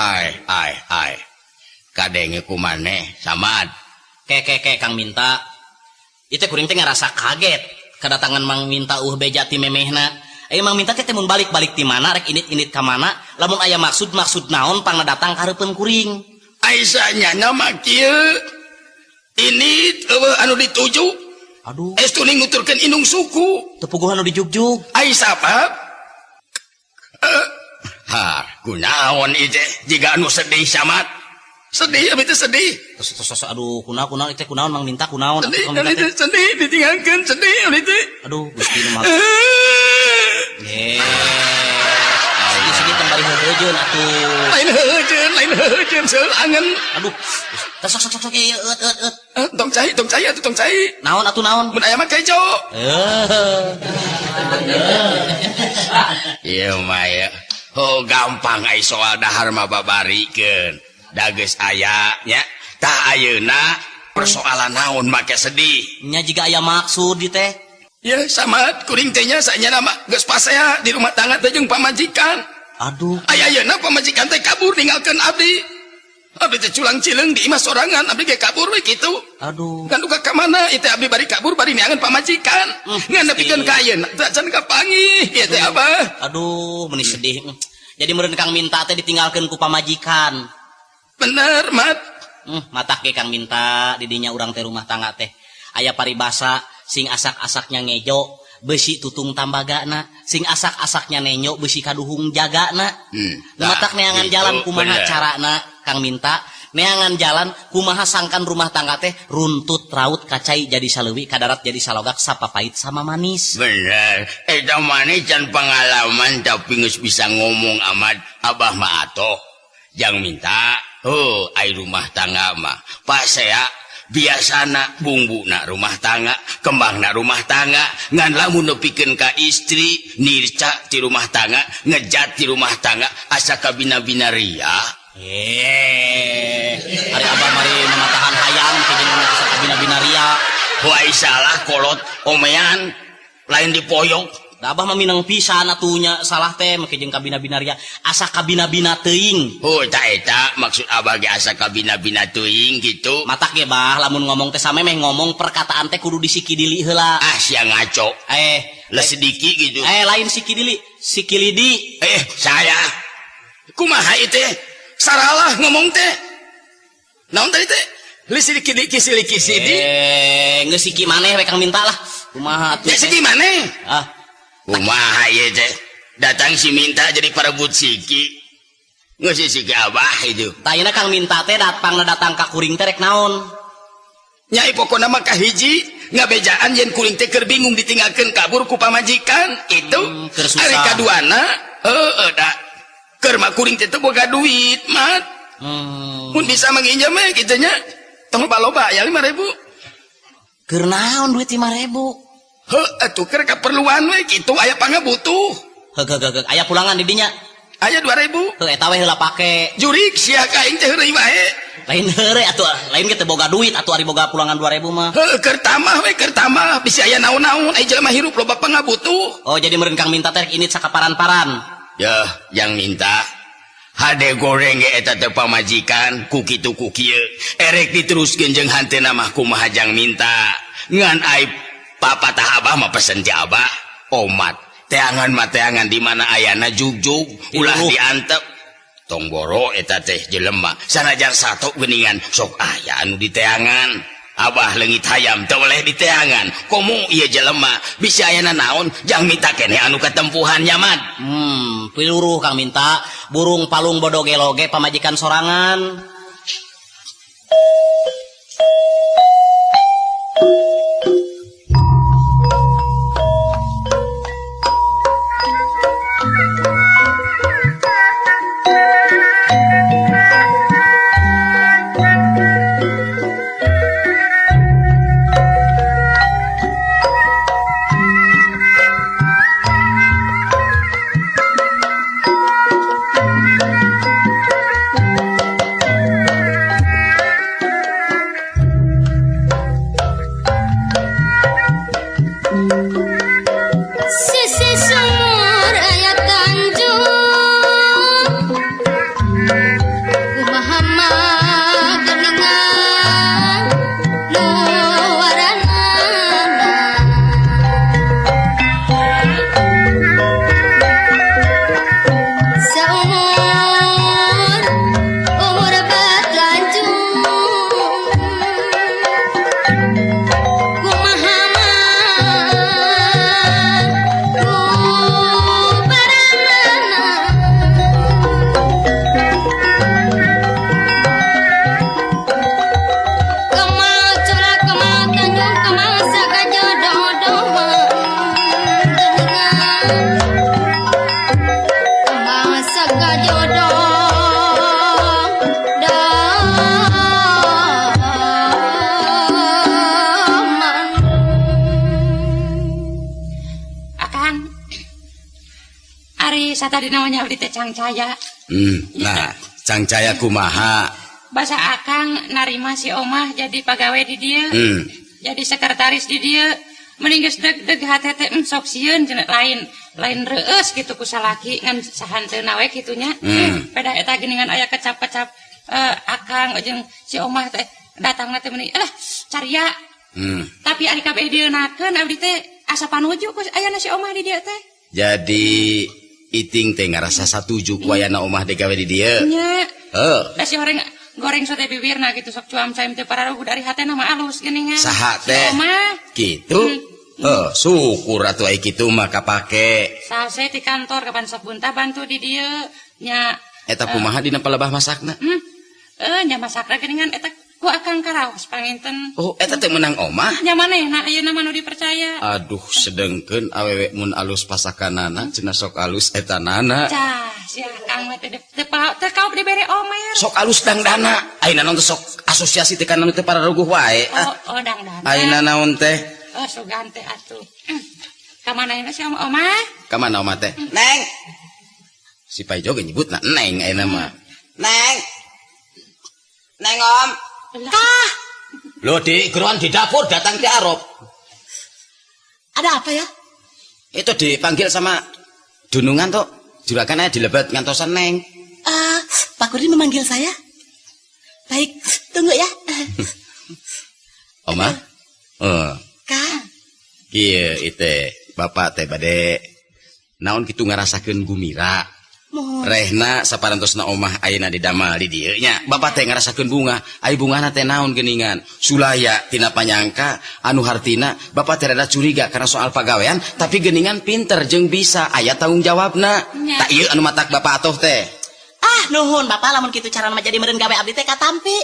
Ai ai ai. Kadenge ku maneh samad. Ke ke ke kang minta. Ieu teh kuring teh ngarasa kaget kedatangan Mang Minta uh beja ti memehna. Mang Minta teh mun balik-balik ti mana rek init-init ka mana, lamun aya maksud-maksud naon pangna datang ka hareupeun kuring. Aisyah nya mah kieu. Ini eueuh anu dituju. Aduh. Es tuning nuturkeun indung suku. Teu puguhan nu dijugjug. Ai sabab? Ha, kunaon ieu teh jiga anu sedih samat. Sedih abdi teh sedih. Terus, terus, terus, aduh, kunaon, kunaon, teh kunaon, Mang Minta kunaon, Sedih, atuh, Mang Minta abdi teh. teh sedih ditinggalkeun sedih abdi teh. Aduh, Gusti nu maha. Sedih-sedih teh bari heuheujeun atuh. Lain heuheujeun, lain heuheujeun, seueur angen. Aduh. Tah sok sok sok sok ieu eut eut eut. Tong cai atuh tong cai. Naon atuh naon? Mun aya mah kejo. Ieu mah ya. Oh gampang ai soal dahar mah babarikeun. Da geus aya nya. Tah ayeuna persoalan naon make sedih. Nya jiga aya maksud di teh. Ya sama kuring teh nya saenya mah geus pasea di rumah tangga teh jeung pamajikan. Aduh. Aya ayeuna pamajikan teh kabur ninggalkeun abdi. Abdi teh culang cileung di imah sorangan, abdi ge kabur we kitu. Aduh. Kan duka ka mana ieu teh abdi bari kabur bari neangan pamajikan. Ngan nepikeun ka ayeuna teh can kapanggih ieu teh abah. Aduh, meuni sedih. Jadi meureun Kang Minta teh ditinggalkeun ku pamajikan. Bener, Mat. Matak ge Kang Minta didinya urang teh rumah tangga teh. Aya paribasa sing asak-asaknya ngejo besi tutung tambagana, sing asak-asaknya nenyo besi kaduhung jagana. Matak neangan jalan kumaha carana Kang Minta, neangan jalan kumaha sangkan rumah tangga teh runtut raut kacai jadi saleuwi kadarat jadi salogak sapapait sama manis. Bener, eta manis can pengalaman tapi geus bisa ngomong amat abah mah atoh. Jang minta, oh ai rumah tangga mah pasea biasana bumbuna rumah tangga, kembangna rumah tangga, ngan lamun nepikeun ka istri nirca ti rumah tangga, ngejat ti rumah tangga asa kabina-bina ria. Ari abah mari mematahan hayam jeung asa kabina-bina ria. Wah salah kolot omean lain dipoyok. Da abah mah minang pisan atuh nya salah teh make jeung kabina-bina ria asa kabina-bina teuing. Oh ta eta maksud abah ge asa kabina-bina teuing gitu. Matak ge bah lamun ngomong teh samemeh ngomong perkataan teh kudu disikidili heula. Ah sia ngaco. Le sediki gitu. Lain sikidili, sikilidi. Saya kumaha ieu teh? Saralah ngomong teh. Naon tadi teh? Li sikili kisili kisidi. Geus siki maneh we Kang Minta lah. Kumaha atuh? Ya siki maneh. Ah. Kumaha ieu teh? Datang si Minta jadi parebut siki. Geus siki abah itu. Tah ayeuna Kang Minta teh datangna datang ka kuring teh rek naon? Nya pokona mah kahiji ngabejaan yen kuring teh keur bingung ditinggalkeun kabur ku pamajikan itu. Keur susah. Ari kaduana heueuh da keur mah kuring teh teu boga duit mat. Mun bisa menginjam we kitu nya. Tong loba-loba aya 5.000. Keur naon duit 5.000? Heuh atuh keur kaperluan we kitu aya pangabutuh. Heug heug heug aya pulangan di dinya. Aya 2.000. Heuh eta we heula pake. Jurik sia ka aing teh heureuy wae. Lain heureuy atuh, lain ge teu boga duit atuh ari boga pulangan 2.000 mah. Heuh keur tamah we keur tamah bisi aya naon-naon ai jelema hirup loba pangabutuh. Oh jadi meureun Kang Minta teh rek indit sakaparan-paran. Yeuh yang minta hade goreng ge eta teh pamajikan ku kitu ku kieu. Erek diteruskeun jeung hanteuna mah kumaha jang minta. Ngan ai papatah abah mah pesen ti abah omat teangan mah teangan di mana ayana jugjug ulah diantep tong boro eta teh jelema sanajan sato geuningan sok aya anu diteangan abah leungit hayam teu boleh diteangan komo ieu jelema bisa ayana naon jang minta keneh anu katempuhan nyaman. Piluruh Kang Minta burung palung bodo geloge pamajikan sorangan. Satadi namanya abdi teh cangcaya. Nah, cangcaya kumaha? Basa akang narima si Omah jadi pagawe di dieu. Jadi sekretaris di dieu. Mending geus deg-deg hate teh sok sieun cenah lain lain reueus kitu ku salaki ngan sahanteuna we kitu nya. Peda eta geuningan aya kecap-kecap akang jeung si Omah teh datangna teh meuni alah caria. Tapi ari kabeh dieunakeun abdi teh asa panuju ku ayana si Omah di dieu teh. Jadi Iting teh ngarasa satuju ku ayana Omah digawe di dieu. Nya. Heuh. Da si horeng goreng sote bibirna gitu sok cuam caim teh pararugu dari hatena mah alus geuningan. Saha Si teh? Omah. Gitu. Heuh, syukur atuh ai kitu mah kapake. Salse di kantor kapan sok bunta bantu di dieu nya. Eta kumaha dina palebah masakna? Nya masakna geuningan eta ku akang karaos panginten. Oh, eta teh menang Omah. Nya manehna ayeuna mah nu dipercaya. Aduh, sedengkeun awewe mun alus pasakanana cenah sok alus etanana. Cah, si akang mah teh teu teu kaop dibere omer. Sok alus dangdana. Ayeuna naon teh sok asosiasi teh kana nu teh pararuguh wae. Oh, oh dangdana. Ayeuna naon teh? Oh, sugan teh atuh. Ka mana ayeuna si Omah? Ka mana Omah teh? Neng. Si Paijo ge nyebutna Neng ayeuna mah. Neng. Neng Om. Kah. Loh, di geroan di dapur datang ke Arab. Ada apa ya? Itu dipanggil sama dunungan tuh. Juragan aya dilebet ngantosan Neng. Pak Kudin memanggil saya. Baik, tunggu ya. Omah? Oh. Kak. Kieu ite bapak teh bade naon kitu ngarasakeun gumira. Mohon. Rehna saparantosna Omah ayeuna didamal di dieu nya. Bapak teh ngarasakeun bunga, ai bungana teh naon geuningan. Sulaya tina panyangka anu hartina bapak teh rada curiga karena soal pagawean, tapi geuningan pinter jeung bisa aya tanggung jawabna. Nya. Tak ieu anu matak bapak atoh teh. Ah, nuhun bapak lamun kitu carana mah jadi meureun gawe abdi teh katampi.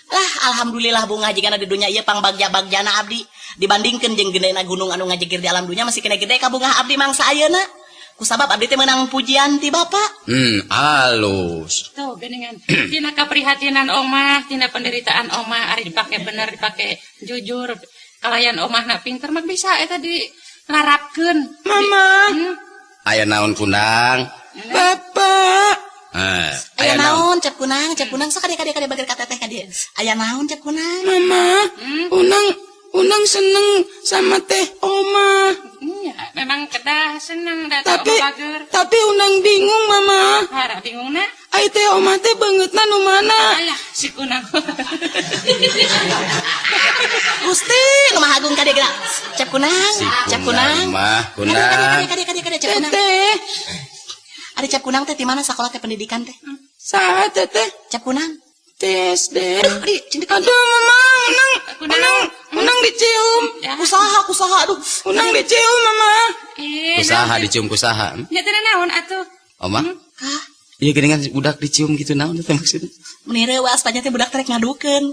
Lah, alhamdulillah bunga jigana di dunya ieu pangbagja-bagjana abdi dibandingkeun jeung gedena gunung anu ngajegir di alam dunya masih kena gede ka bunga abdi mangsa ayeuna. Kusabab abdi teh meunang pujian ti bapak. Halus. Tuh geuningan tina kaprihatinan Omah, tina penderitaan Omah ari dipake bener, dipake jujur. Kalayan Omah na pinter mah bisa eta dilarapkeun. Mama. Hmm. Aya naon Kunang? Bapak. Aya aya naon? Naon Cep Kunang, Cep Kunang sok kade kade kade bager ka teteh ka dieu. Aya naon Cep Kunang? Mama, Unang Unang seneng sama teh Oma. Iya, memang kedah seneng da Tapi Omah bager. tapi Unang bingung, Mama. Hara bingungna? Ai teh Oma teh beungeutna nu mana? Alah, si Kunang. Gusti, nu Maha Agung kade geura. Cep Kunang, Si Cep Kunang. Mah, Kade kade Kunang. kade kade kade Cep Kunang. Teteh, Ari Cep Kunang teh di mana sakola teh pendidikan teh? Saha teteh? Cep Kunang. TSD. Aduh, di cintik. Aduh, Mama, Unang, Kunang. Unang, Unang dicium. Ya. Kusaha, kusaha, aduh. Unang dicium, Mama. Eh, Kusaha naon, dicium kusaha? Nya teh naon atuh? Oma? Kah, Iya geuningan budak dicium gitu naon teh maksudnya? meni reuas tanya teh budak trek ngadukeun.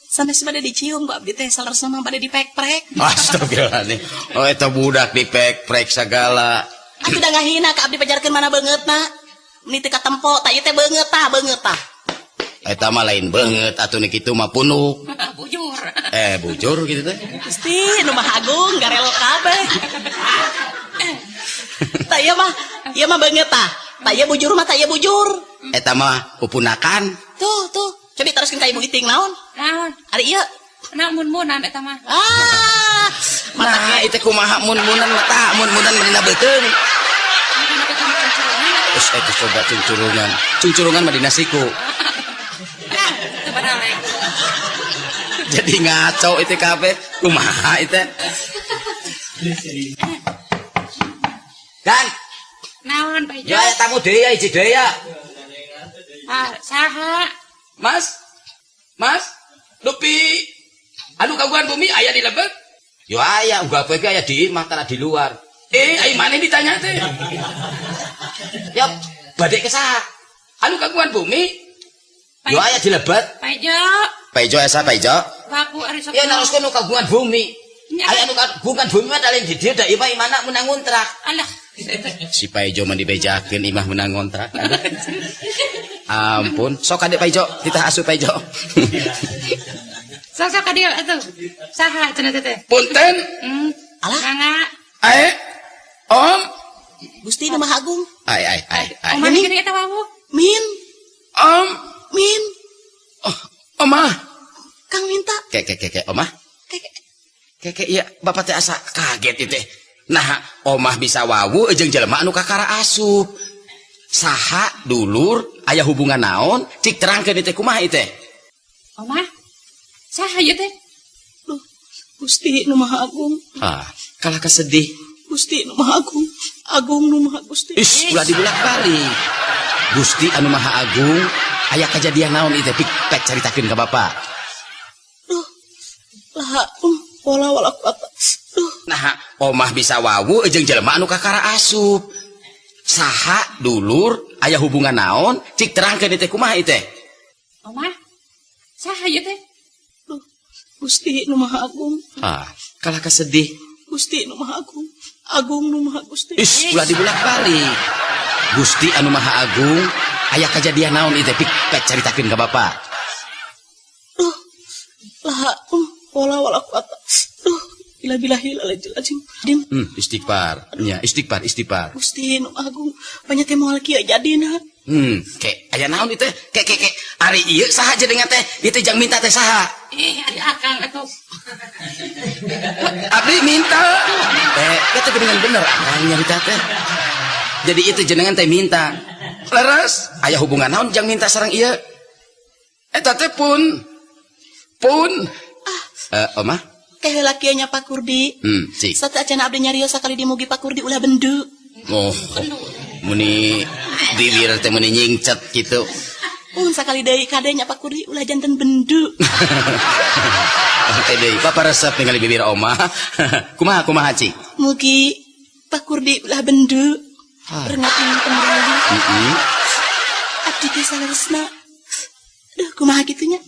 Sanes bade dicium ku abdi teh saleresna mah bade dipek-prek. Astagfirullahaladzim. Oh, eta budak dipek-prek segala. Atuh da ngahina ka abdi pajarkeun mana beungeutna. Meni teu katempo, tah ieu teh beungeut tah, beungeut tah. Eta mah lain beungeut atuh nu kitu mah punuk. Bujur. Eh, bujur gitu teh. Gusti, nu Maha Agung garelo kabeh. Tah ieu mah beungeut tah. Tah ieu bujur mah tah ieu bujur. Eta mah pupunakan. Tuh, tuh. Cobi teruskeun ka Ibu Iting naon? Naon? Ari ieu. Naon mun-munan eta mah? Ah, mata Nah, itu kumaha mun-munan mata mun-munan madina beuteung. Terus itu coba cungcurungan. Cungcurungan mah dina siku. Teu baralek. Jadi ngaco itu kabeh. Kumaha itu? Dan Naon Pak Ijo? ya aya tamu deui ya hiji deui ya. Ah, saha? Mas. Mas, dupi anu kagungan bumi aya di lebet? Yo aya unggah poe aya di imah tanah di luar. Eh, ai maneh ditanya teh? Ya badhe ke saha? Anu kagungan bumi? Yo aya di lebet. Pak Ijo, Pak Ijo esa Pak Ijo? baku ari sok. Ya naroskeun nu kagungan bumi. Nya. Aya anu kagungan bumi mah lain di dieu da imah imahna menang ngontrak. Alah. Si Pak Ijo mah dibejakeun imah menang ngontrak. Aduh. Ampun, sok adek Pak Ijo, titah asup Pak Ijo. Sok sok ka dieu atuh. Saha cenah teh? Punten, Hmm. Alah. Mangga. ae, Om, Gusti nu Maha Agung. Ai ai ai ai. Omah gini eta wawuh. Min, Om, min, oh, omah. Kang minta. Ke ke ke ke omah. Keke. Keke iya, bapak teh asa kaget ieu teh. Nah, omah bisa wawuh jeung jelema anu kakara asup. Saha dulur aya hubungan naon? Cik terangkeun ieu teh kumaha ieu teh? Omah. Saha ieu teh? Duh, Gusti nu Maha Agung. Ah, kalah kesedih. Gusti nu Maha Agung. Agung nu Maha Gusti. Is, ulah dibulak-balik. Gusti anu Maha Agung, aya kejadian naon ieu teh? Pik pek caritakeun ka bapak. Duh. Lah, wala wala kuwata. Duh, Nah, omah bisa wawuh jeung jelema anu kakara asup. Saha dulur aya hubungan naon? Cik terangkeun ieu teh kumaha ieu teh? Omah. Saha ieu teh? Duh. Gusti nu Maha Agung. Ah, kalah kesedih. Gusti nu Maha Agung. Agung nu Maha Gusti. Is, ulah dibulak-balik. Gusti anu Maha Agung, aya kejadian naon ieu teh? Pik pek caritakeun ka bapak. Duh. Lah, wala wala kuwata. Duh, ila billahi lajim. Dim. Istighfar. Nya, istighfar, istighfar. Gusti nu Agung, banyak teh moal kieu jadina. Ke aya naon ieu teh? Ke ke ke. Ari ieu saha jenengan teh? Ieu teh jang minta teh saha? Ih, ari akang atuh. Abdi minta. Eh, eta geningan bener akang nyarita teh. Jadi itu jenengan teh minta. Leres, aya hubungan naon jang minta sareng ieu? Eta teh pun pun eh, omah? Teh heula kieu nya, Pak Kurdi. Cik. Sateuacan abdi nyarios sakali dimugi Pak Kurdi ulah bendu. Oh, muni bibir teh muni nyingcet gitu. Sakali deui kade nya, Pak Kurdi, ulah janten bendu. Oke deui, bapak resep ningali bibir omah. Kumaha kumaha, Cik? Mugi Pak Kurdi ulah bendu. Ah. Rengatin kembali. Abdi teh saleresna. Duh, kumaha kitu nya?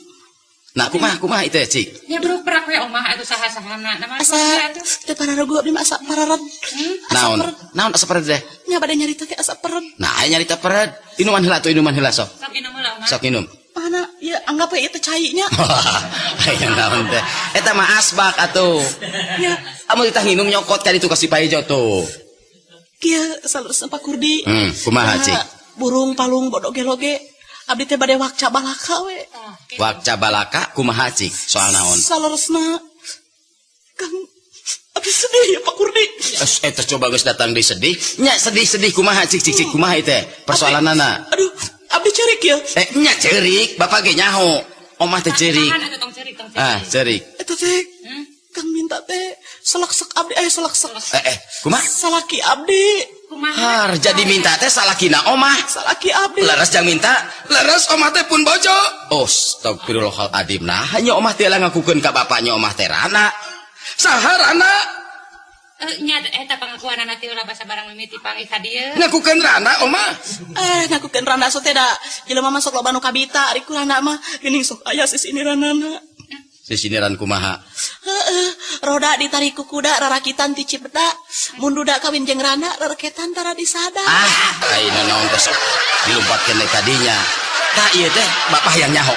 Nah, kumaha kumaha itu ya, Cik? Ya bruk-brak we omah atuh saha-sahana. Nama Asa atuh. teu pararogo abdi mah, asa parared. Asa Naon? pered. Naon asa pered teh? Nya bade nyarita teh asa pered. Nah, aya nyarita pered. Inuman heula tuh, inuman heula sok. Sok inum heula, omah. Sok minum. Mana ya, anggap we ieu teh cai nya. Aya naon teh? Eta mah asbak atuh. Ya, Amun ditah nginum nyokot ka ditu ka si Paijo tuh. Kieu saleresna, Pak Kurdi. Kumaha, Nah, Cik? burung palung bodo geloge. Abdi teh bade wakca balaka we. Wakca balaka kumaha, Cik? Soal naon? Saleresna Kang, abdi sedih ya, Pak Kurdi. Es, eta coba geus datang di sedih. Nya sedih-sedih kumaha, Cik cik cik kumaha ieu teh? Persoalanana. Aduh, abdi cerik ya. Eh, nya cerik, bapak ge nyaho. Omah teh cerik. Tahan atuh, tong cerik, tong cerik. Ah, cerik. Eta teh Hmm? Kang minta teh seleksek abdi, eh seleksek. Eh eh, kumaha? Salaki abdi, Kumaha? Har, jadi minta teh salakina omah. Salaki abdi. Leres jang minta, leres omah teh pun bojo. Oh, astagfirullahaladzim. Nah, hanya omah teh lah ngakukeun ka bapaknya omah teh rana. Saha rana? Eh, nya eta pengakuanana teh ulah basa barang mimiti panggih ka dieu. Ngakukeun rana omah. Eh, ngakukeun randa so teh da jelema mah sok loba nu kabita, ari ku randa mah geuning sok aya sisiniranana. Sisiniran kumaha? Heeh, roda ditarik ku kuda, rarakitan ti Cibeda. Mun duda kawin jeung randa, rereketan tara disada. Ah, ayeuna naon teh sok dilumpatkeun deui kadinya. Tah ieu teh bapak yang nyaho.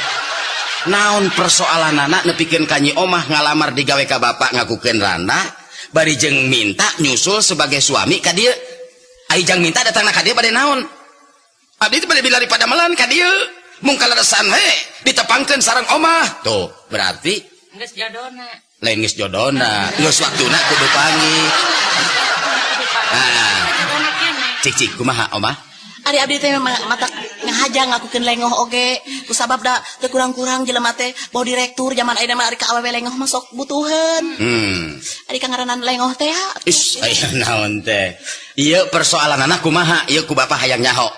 Naon persoalanana nepikeun ka nyi omah ngalamar digawe ka bapak ngakukeun randa, bari jeung minta nyusul sebagai suami ka dieu. Ai jang minta datangna ka dieu bade naon? Abdi teh bade bilari padamelan ka dieu. Mung kaleresan we ditepangkeun sareng omah. Tuh, berarti Geus jodona. Lain geus jodona, geus waktuna kudu panggih. Ah. Jodona keneh. Cik cik kumaha omah? Ari abdi teh memang mata ngahaja ngakukeun lengoh oge kusabab da teu kurang-kurang jelema teh bawa direktur zaman ayeuna mah, ari ka awewe lengoh mah sok butuheun. Ari ka ngaranan lengoh teh ya. Is, aya naon teh? Ieu persoalanana kumaha? Ieu ku bapak hayang nyaho.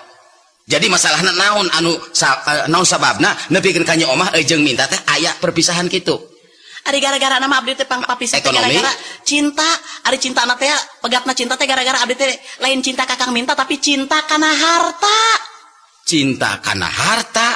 Jadi masalahna naon anu sa, naon sababna nepikeun ka nyi omah jeung minta teh aya perpisahan kitu? Ari gara-gara nama abdi teh pang papisah teh Ekonomi? gara-gara cinta. Ari cinta na teh pegatna cinta teh gara-gara abdi teh lain cinta kakang minta, tapi cinta kana harta. Cinta kana harta.